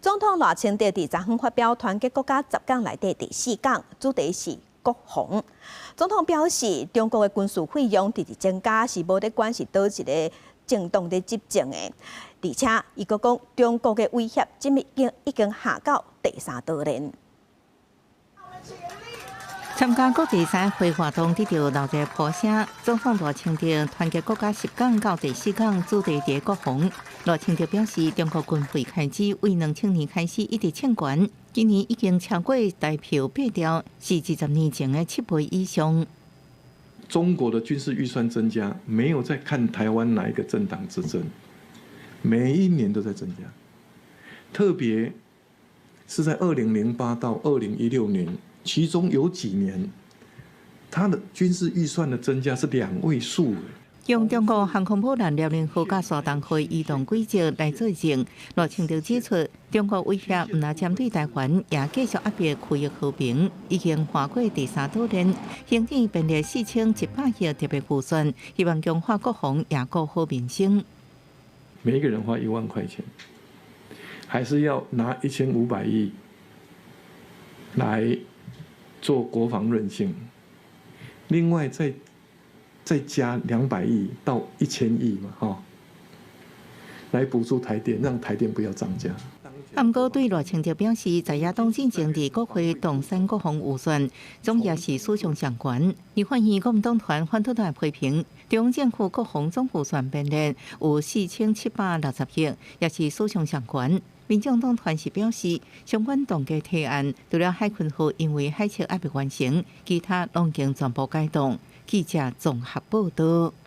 總統賴清德佇昨昏發表團結國家十講內底第四講，主題是國防。總統表示，中國的軍事費用直直增加，是無咧管是佗一个政黨咧執政的。而且，伊閣講中國的威脅，這已經已經下到第三島鏈。參加國際三會活動得著鬧熱破聲，總統賴清德團結國家十講到第四講主題佇國防。賴清德表示，中國軍費開支為2000年開始一直衝懸，今年已經超過台票八兆，是20年前的7倍以上。中國的軍事預算增加，沒有在看台灣哪一個政黨執政，每一年都在增加，特別是在2008到2016年。其中有幾年，他的軍事預算的增加是兩位數。用中國航空母艦遼寧號佮山東號移動軌跡來作證，賴清德指出，中國威脅毋但針對台灣，也繼續壓迫區域和平，已經跨過第三島鏈，行政院編列4100億特別預算，希望強化國防，也顧好民生。每一個人花1萬塊錢，還是要拿1500億來做國防韌性，另外再加200億到1000億嘛，哈，來補助台電，讓台電不要漲價。毋過對賴清德表示，在野黨進前佇國會動刪國防預算，總也是史上上懸。立法院國民黨團反對團批評，中央政府國防總預算編列有4760億，也是史上上懸。民眾黨團是表示，相關凍結提案，除了海鯤號因為海測猶未完成，其他攏已經全部解凍。記者綜合報道。